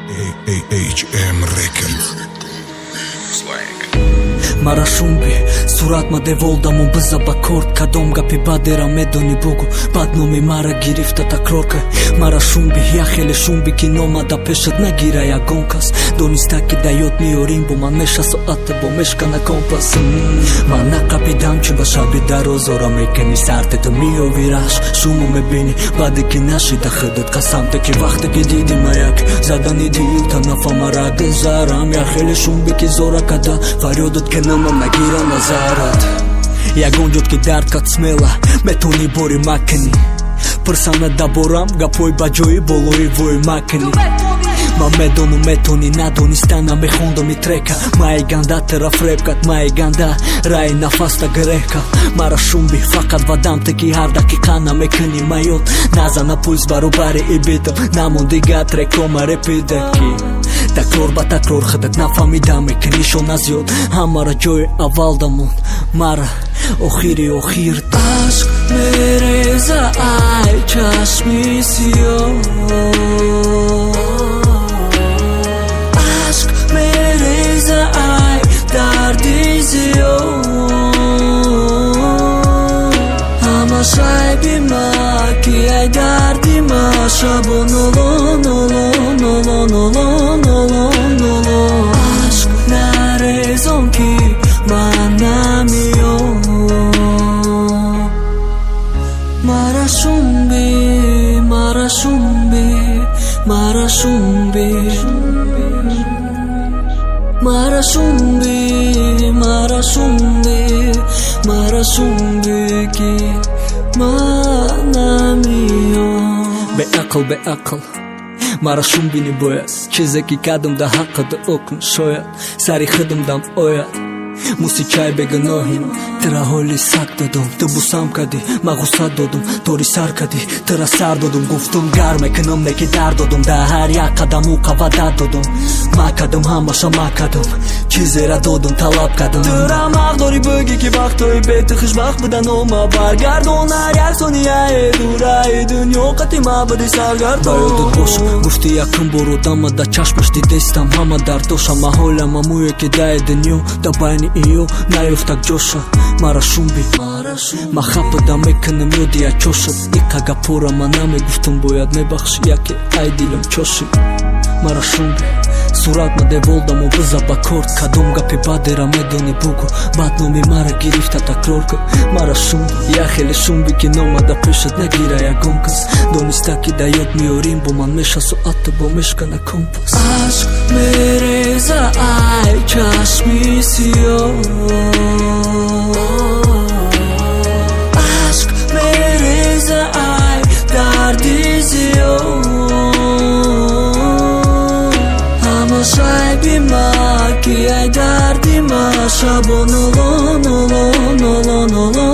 AHM Records. Мара шумби суратма деволдамо биза ба корт. Кадом гапи бадера медонӣ, бугу. Бад номи мара гирифта такрор кар. Мара шумби, я хеле шумби, ки номада пешат нагира ягон кас. Дониста ки да ёд меорим, бо ман меша соата бо мешкана компас. Ман нақапидам, чи ба шаби дарозора мекани сартето меовираш шумо мебинӣ, баъде ки нашида худат қасамте ки вақте ки диди маяк задани дилта нафамара гузарам. Я хеле шумби, ки зора када фарёдат кунамам, нагира назарат. Ягон ҷод ки дард кад, смела метавонӣ бори макунӣ. Пурсана даборам гапҳои ба ҷои болои вой макунӣ. Ман медонум, метонӣ надониста намехондам и трека. Маи ганда тара фреб кард, маи ганда раи нафаста гиреҳ кард. Мара шумби, фақат вадамте ки ҳар дақиқа намекунӣ маёд. Назана пулс баробари ибитам намон дига трекома репида, ки такрор ба такрор худат нафаҳмида мекунӣ шона зиёд. Ҳамара ҷои аввал дамон, мара охири охир. Ашк мереза ай чашми сиёҳ, ашк мереза ай дарди зиёд. Ҳама шайби ма ки ай дарди ма шабо ноло ноло ноло ноло ноло ноло. Ашк нарезон, ки ман намеём. Мара шумби, мара шумби, мара шумби, мара шумби, мара шумби, мара шумби, ки ман намеём. Беақл, беақл, мара шумбини бояд. Чизе ки кардам да ҳаққада окун, шояд сари худам дам ояд. Мусичай бегуноҳим тира ҳоли сак додум. Ту бусам кардӣ, ма ғусса додум. Тори сар кардӣ, тира сар додум. Гуфтум, гар мекунам, неки дар додум. Да ҳар як қадаму қавада додум. Ма кардум, ҳамаша ма кардум. Чизера додум, талаб кардум. Тура ҳақ дорӣ бугӣ, ки вақтҳои бе ту хушбахт буданома баргардон. Ҳар як сонияе дураи дунё қати ма буди саргардон. Ба ёдат бош, гуфти якум бор одама да чашмаш дидестам. Ҳама дардоша маҳолам мӯе ки даи дунё да байни иё наёфтак ҷоша. Мара шумби, ма хапада мекунам ёди ячошад. Иқа гапора ма намегуфтум, бояд мебахши, яке ай дилам чоши. Мара шумби, суратма деволдамо биза ба корт. Кадом гапи бадера медонӣ, бугу. Бад номи мара гирифта такрор кун. Мара шумби, я хеле шумби, ки номада пешат нагира ягон кас. Дониста ки да ёд меорим, бо ман меша соата бо мешкана компас. Ашк мереза ай чашми сиёҳ, ашк мереза ай дарди зиёд. Ҳама шайби ма ки ай дарди ма шабо ноло ноло ноло ноло.